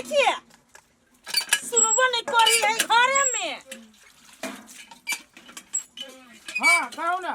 छियै? सुनबो नहि करी है घरे में। हाँ, कहू ना।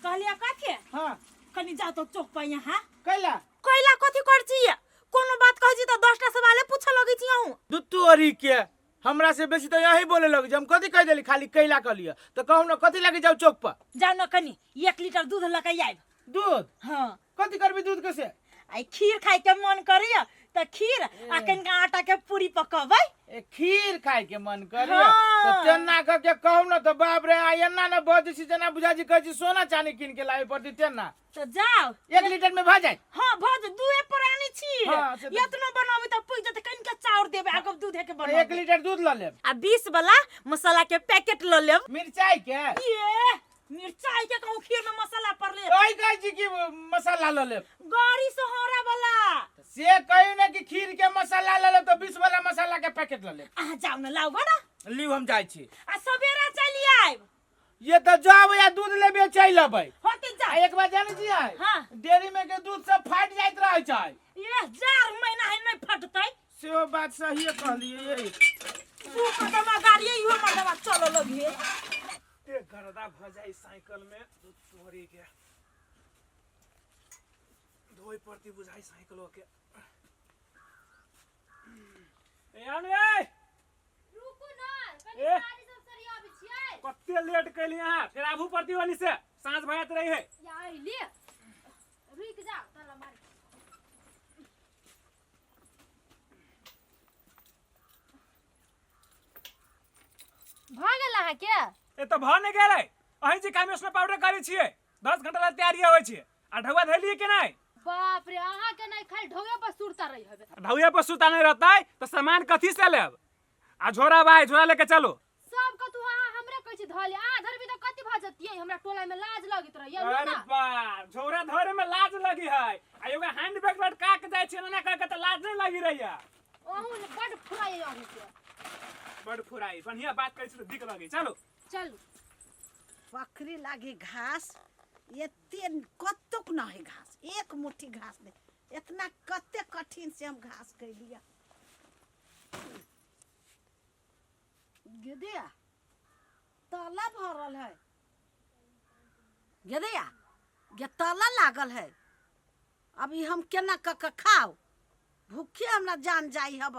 कहलियै कथी? हाँ। कनी जाओ तो चौक पर यहाँ। कैला? कैला कथी कर छियै? कोनो बात कहै छी तऽ 10टा सवाले पूछऽ लगै छी अहूँ। दू तोरी के, हमरा से बेसी तऽ यही बोले लगे। हम कथी कह देली? खाली कैला कहलियै तऽ कहू ना, कथी लगे जाऊ चौक पर? जाउ न, कनी 1 लीटर दूध लऽ के आयब। दूध? हाँ। कथी करबी दूध के से? आई खीर खाय के मन करैया तऽ खीर आ कनिका आटा के पूरी पकबै। ए, खीर खाय के मन करे? हाँ। तो तेना कह के कहू ना तो बाप रे, आ एना ना बजै छी जेना बुझा छी कहै छी सोना चांदी कीन के लाबे पड़ती तेना। तऽ जाउ। 1 लीटर में भऽ जाए? हाँ, भऽ जाए, दुए प्राणी छी। हाँ, से तऽ- एतनो बनाबी तऽ पुगि जेतै। कनिका चाउर देबै, आगब दूधे के 1 बनाबी। लीटर दूध लऽ लेब। आ 20 वाला मसाला के पैकेट लऽ लेब। मिरचाई के? ये मिरचाई के कहूँ खीर में मसाला पड़ले? कहि कहै छी कि मसाला लऽ लेब। गाड़ी सोहरा वाला। से कही ना कि खीर के मसाला लऽ लेब तऽ 20 वाला मसाला के पैकेट लऽ लेब। अहाँ जाउ ने, लाउ गो ना। लिउ, हम जाइ छी। आ सवेरा चलि आयब। ये तऽ जाब या दूध लेबे चलि अबै। होते आ जा। एक बार जानै छियै? हाँ। डेयरी में के दूध सब फाटि जाइत रहै छै। ये जार महीना है, नहीं फटतै। सेहो बात सहिए कहलियै। दू कदमा गाड़ी इहो मर्दबा चलो लगिए। एते गर्दा भऽ जाइ साइकिल में, दूध तोरी के धोइ पड़ती बुझाइ साइकिलो के। ए आनु, ए रुकू ना कनी। ए। साड़ी सब सरियाबै छियै। कते लेट कैली अहाँ? फेर आबू पड़ती ओनी से, साँझ भऽ जाइत रही है। या अइली, रुकि जाओ, ताला मार। भऽ गेल अहाँके? ए, तऽ भऽ नहि गेलै। अहीं जे कामेश्वर पाउडर करै छियै, 10 घंटा ला तैयारी होइ छै आ ढौआ धैलियै कि नहि? बाप रे, अहाँके नहि खाली ढौए पर सुरता रही हबे। ढौआ पर सुता नहि रहतै तऽ सामान कथी से लेब? आ झोरा भाई, झोरा लेके चलो। सब कतु अहाँ हमरे कहै छी धऽ ले। अहाँ धरबी तऽ कथी भऽ जतियै? हमरा टोला में लाज लगैत रहैया। अरे ना। बा, झोरा धरे में लाज लगी है आ एगो हैंड बैग लटका के जाइ छियै एना करके तऽ लाज नहि लगी रहैया? अहूँ ने बड फुराइ अहूँके। बड फुराई। बढ़िया बात करै छी तऽ दिक लगे। चलो। चलू। बकरी लागी घास एते कतुक न है, घास एक मुट्ठी घास नहीं। इतना कते कठिन से हम घास कैलिया। गेदिया, ताला भरल है। गेदिया गे, ताला लागल है। अभी हम केना कऽ के खाउ? भूखे हमरा जान जाइ हब।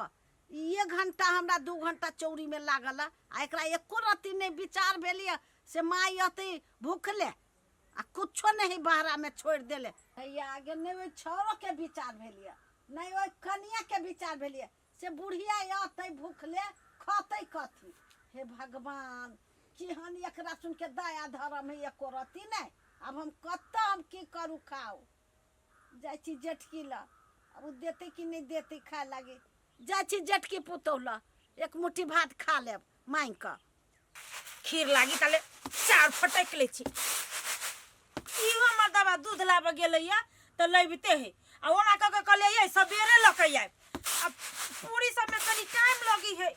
ई 1 घंटा हमरा 2 घंटा चौरी में लागल है, आ एकरा एको रत्ती नहीं विचार भेलिए से माई अती भूखले आ कुछो नहीं बहरा में छोड़ देले। हैया आगे नहीं ओहि छौरो के विचार भेलिए, नहीं ओहि कनिया के विचार भेलिए से बुढ़िया अतै भूखले, खतै कथी? हे भगवान, केहन एकरा सुन के दया धर्म है? एको रत्ती नहीं। आब हम कतऽ, हम की करू खाउ? जाइ छी जेठकी लग, आब ओ देतै कि नहि देतै खाय लागी। जाइ छी जेठकी पुतोहु लग, एक मुट्ठी भात खा लेब माँगि कऽ। खीर लागी ताले चाउर फटकि लै छी। इहो मर्दबा दूध लाबऽ गेलैया तऽ लबिते है आ ओना कऽ के कहलियै ये सबेरे लऽ के आयब। आ पूरी सबमे कनि टाइम लगी है।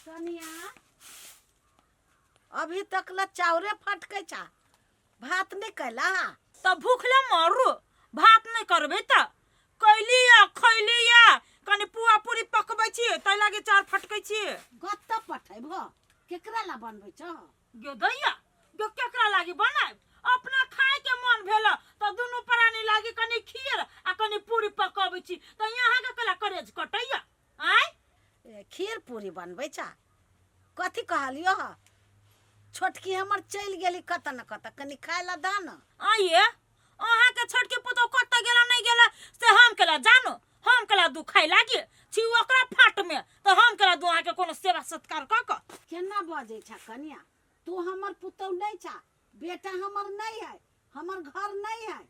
कनिया, अभी तक ला चाउरे फटकै छा, भात नहि कैला? तऽ भूखले मरू, भात नहि करबै तऽ? कैली या खैली या कनि पुआ पूरी पकबै छी, ताहि लागी चाउर फटकै छी। कतऽ पठेबह? केकरा ला बनबै छह? गे दैया गे, केकरा लागी बनायब? अपना खाय के मन भेल तऽ दुनू प्राणी लागी कनि खीर आ कनि पूरी पकबै छी, तऽ यहाँ के कला करेज कटैया आँय? ए, खीर पूरी बनबै छा? कथी कहलियो ह? छोटकी हमर चलि गेली कतऽ न कतऽ, कनि खाय ला दह न। आइए अहाँके छोटकी पुतोह कतऽ गेला नहि गेला से हम केला जानो? हम केला दू खाय लागी छी ओकरा फाट में तऽ हम केला दू अहाँके कोनो सेवा सत्कार कऽ कऽ? केना बजै छा कनिया तू? हमर पुतोह नहि छा? बेटा हमर नहि है? हमर घर नहि है?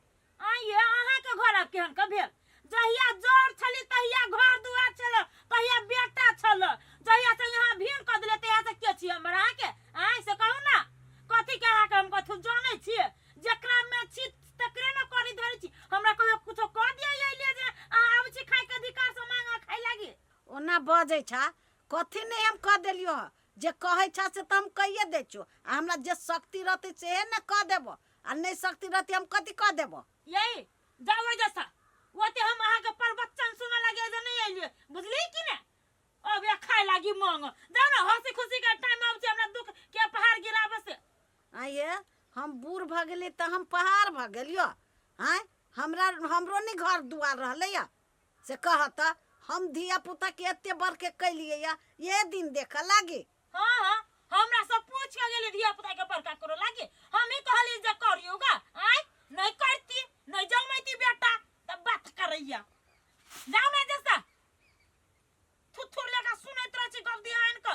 आइए अहाँके घर आब केहन के भेल? जहिया जर छली तहिया घर दुआर छल, तहिया बेटा छल। जहिया से यहाँ भीन कऽ देले तहिया से के छी हमर अहाँके? आँय, से कहू ना, कथी के अहाँके हम कथू जानै छियै? जेकरा में छी तकरे ने करी धरै छी। हमरा कहियो कुछो कह दिया अइले जे अहाँ आबै छी खायके अधिकार से मांगा खाय लागी? ओना बजै छा, कथी नहि हम कह देलियो ह। जे कहै छा से तऽ हम कहिए दै छियो, आ हमरा जे शक्ति रहतै सेहे ने कह देबो, आ नहि शक्ति रहतै हम कथी कह देबो? यही जाओ जैसा ओते हम अहाँके प्रवचन सुनऽ लागे जे नहीं अइलियै बुझलियै कि ने। अब ये खाए लागी मांग जाओ ना, हंसी खुशी के टाइम आबै छै, हमरा दुख के पहाड़ गिराबे से। आइए हम बूढ़ भऽ गेली तऽ हम पहाड़ भऽ गेलियो। आँय हमरा हमरो नहि घर दुआर रहलैया से कह तऽ हम धिया पुता के एते बड़के कैलियै या ये दिन देखऽ लागी। हाँ हाँ हमरा सब पूछ के गेली धिया पुता के बड़का करो लागी, हम ही कहली जे करियो गा। आँय नहीं करती नहीं जलमैती बेटा तब बात करैया। जाओ ना जैसा थुथुर लेका सुनैत रहै छी गप दिहान के,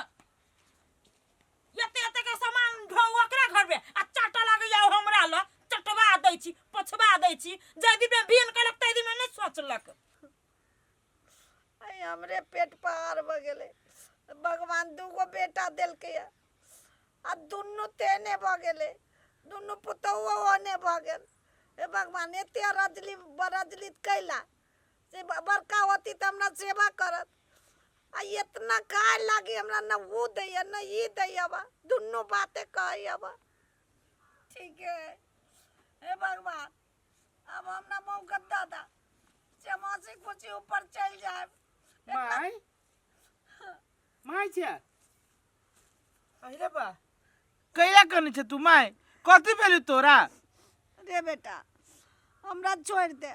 एते एते के सामान ढो ओकरा घर में आ चाटा लागैया हमरा ल चटवा दै छी पछवा दै छी। जाहि दिन में भीन केलक ताहि दिन में नहीं सोचलक। आइ हमरे पेट पहाड़ भऽ गेलै, भगवान दूगो बेटा देलकै आ दुनू तेहने भऽ गेलै, दुनू पुतहुओ ओहने भऽ गेल। हे भगवान एते रजली बरजली कैला से बड़का होती तऽ हमरा सेवा करत, आ इतना खाय लागी हमरा न ऊ दैया न ई दैया बा, दुनू बाते कहैया बा। ठीक है हे भगवान अब हमरा मौका दादा से हम हंसी खुशी ऊपर चलि जायब। माय माय छै अरे बा कैला करने छै तू माय, कथी भेलू तोरा? रे बेटा हमरा छोड़ि दे,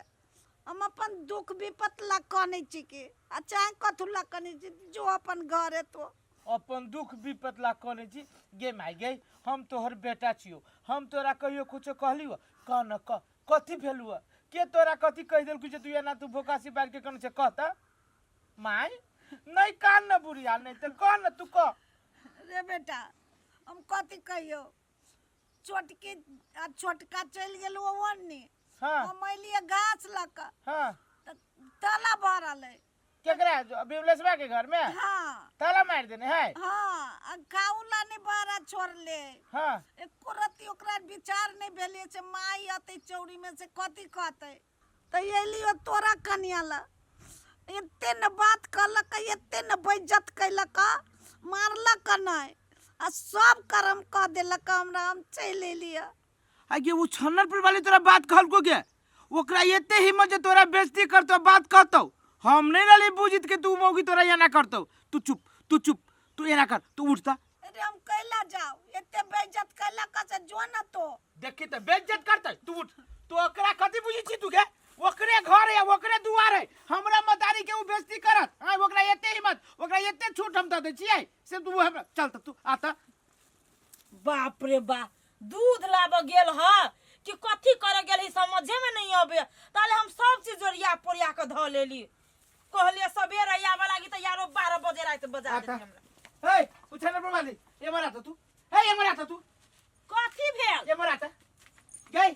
हम अपन दुख विपत ला कनै छी की आ चाहे कथू ला कनै छी, जो अपन घर है तो अपन दुख विपत ला कनै छी। गे माय गे हम तोहर बेटा छियो, हम तोरा कहियो कुछो कहलियो? कह न कह कथी भेलू, के तोरा कथी कहि देलकू जे तू एना तू भोकासी बारि के कनै छै? कह त माय। नहीं कान न बुढ़िया नहीं त कह न तू कह। रे बेटा हम कथी कहियो, छोटकी आ छोटका चलि गेल ओन्नी। हाँ। हम अयलियै घास लऽ कऽ। हाँ। तऽ ताला भरल है। केकरा? बिमलेशवा के घर में? हाँ। ताला मार देने है? हाँ, आ खाऊ ला नहीं बारा छोड़ले। हाँ। एको रत्ती ओकरा विचार नहीं भेलै से माई अतै चौरी में से कथी कहतै। तऽ एलियो तोरा कनिया ला एते न बात कहलक, एते न बेइज्जत कैलक, मारलक नहि आ सब कर्म कऽ देलक हमरा, हम चलि एलियै। आगे वो छन्नरपुर वाली तोरा बात कहलको के? ओकरा एते हिम्मत जे तोरा बेइज्जती करतो बात कहतो, हम नहीं रहली बुझित के तू मौगी तोरा एना करतो। तू चुप तू चुप तू एना कर तू उठ त। अरे हम कैला जाओ, एते बेइज्जत कैलक से जो न तो देखी त बेइज्जत करतै। तू उठ, तू ओकरा कथी बुझै छी तू के? ओकरे घर है ओकरे दुआर है, हमरा मतारी के उ बेइज्जती करत। हां ओकरा एते हिम्मत, ओकरा एते छूट हम the they छियै से तू हमरा चल त तू आता। बाप रे बाप दूध लाबऽ गेल ह कि कथी करे गेल ही समझे में नहीं आबे। ताले हम सब चीज ओरिया पोरिया के धऽ लेली, कहलिए सबेरे आबऽ लागी तऽ यारो 12 बजे राति बजा देती हमरा। हे उछाल पर वाली एमर आता तू, हे एमर आता तू। कथी भेल? एमर आता गई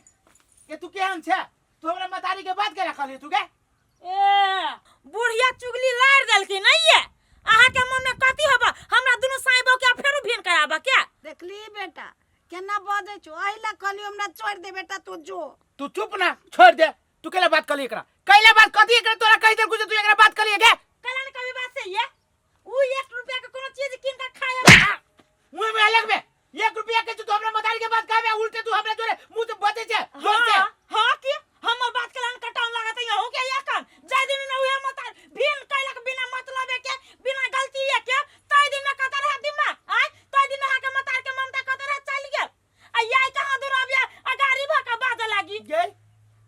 ये तू केहन छे? तू हमरा मतारी के बात केला कहली तू गे? ए बुढ़िया चुगली लाड़ देलकी नहीं ये, अहाँ के मन में कथी होबा? हमरा दुनू साइबो के फेरू भिन कराबा के? देखली बेटा केना बजै छौ, एहि ला कहलियौ हमरा छोड़ि दे बेटा तू जो। तू चुप ना छोड़ दे, तू केला बात कहली एकरा? कैला बात कथी एकरा तोरा कहि देलकू जे तू एकरा बात कहली गे? कैला ने कभी बात से ये उ 1 रुपया के कोनो चीज किन के खाए मुंह में अलग में 1 रुपया के तू हमरा मतारी के बात कहबे, उल्टे तू हमरा जोरे मुंह से बजे छे जोर से। हाँ, हाँ की हमर बात के लान कटाउन लागत यहू के एखन जाय दिन न उहे मतार भिन कैलक बिना मतलब के बिना गलती के तै दिन में कत रहे दिमाग आय, तै दिन अहाँ के मतार के ममता कत रहे चल गेल आ याई कहाँ दूर आबिया आ गाड़ी भ के बाजे लागी गे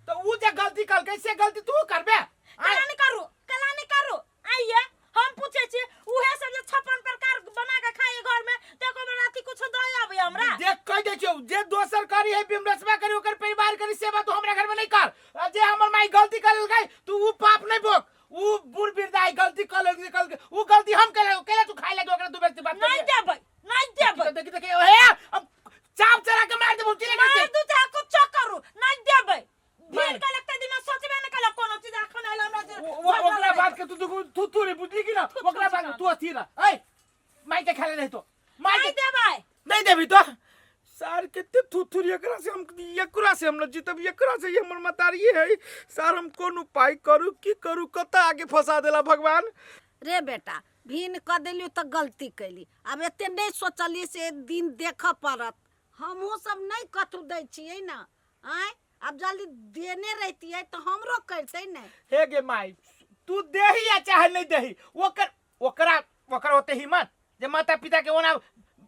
तो उ जे गलती कलकै से गलती तू करबे? कला नहीं करू, कला नहीं करू। आइए हम पूछे छी उहे सब जे 56 प्रकार बना के खाई घर में ते एको बेर राति कुछ दे आबे हमरा। देख कह दे छियौ जे दोसर करी है बिमरसवा करी ओकर परिवार करी सेवा तू हमरा घर में नहीं कर। आ जे हमर माई गलती कर लेलकै तू उ पाप नहीं भोग, उ बूढ़ वृद्धा गलती कर लेलकै, कल उ गलती हम केले केले तू खाइ लगे ओकरा तू बेइज्जती बात नहीं देबै, नहीं देबै। देखी देखी ओहे अब चाप चढ़ा के मार देबो चिले मार के दू चाहे कुछ करू नहीं देबै। मार। भीड़ के लगते दिन में सोचबे नहीं कलक कोनो चीज अखन आइल हमरा जे ओकरा बात के तू तू तू तू रे बुझली कि ना? तू ओकरा बात तू तू अथी रह। ए माई के खाले नहीं तो माई नहीं के देबै। नहीं देबी तो सार केते थुथुर एकरा से हम एकरा से हम न जीतब, एकरा से हमर मतारी है सार। हम कोन उपाय करू की करू, कत आगे फंसा देला भगवान। रे बेटा भिन क देलियो तऽ गलती कैली, आब एते नहीं सोचलियै से दिन देखऽ पड़त। हमहूँ सब नहीं कथू दै छियै ना, आँय आब जल्दी देने रहितियै तऽ हमरो करितै ने। हे गे माई, तू देही या चाहे नहीं देही, ओकर ओकरा ओकर ओते हिम्मत जे माता पिता के ओना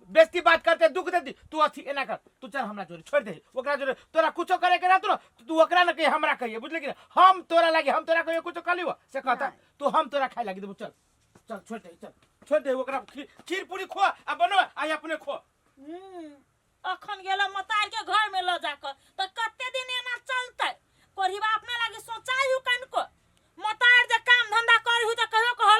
बेइज्जती बात करते दुख देती। तू अथी एना कर, तू चल हमरा जोरे, छोड़ दे ओकरा जोरे, तोरा कुछो करे के रहतो ना तू ओकरा न कहिए, हमरा कहिए, बुझले कि नहीं? हम तोरा लागी, हम तोरा कहिए कुछो कहलियो से कहता तू, हम तोरा खाए लागी देबो। चल चल, छोड़ दे, चल छोड़ दे ओकरा। खीर खीर पूरी खो आ बनो आ अपने खो। अखन गेल मतार के घर में ल जाकर त कते दिन एना चलते? कोढ़ीबा अपने लागी सोचाई हु कनको, मतार जे काम धंधा करहु त कहियो कह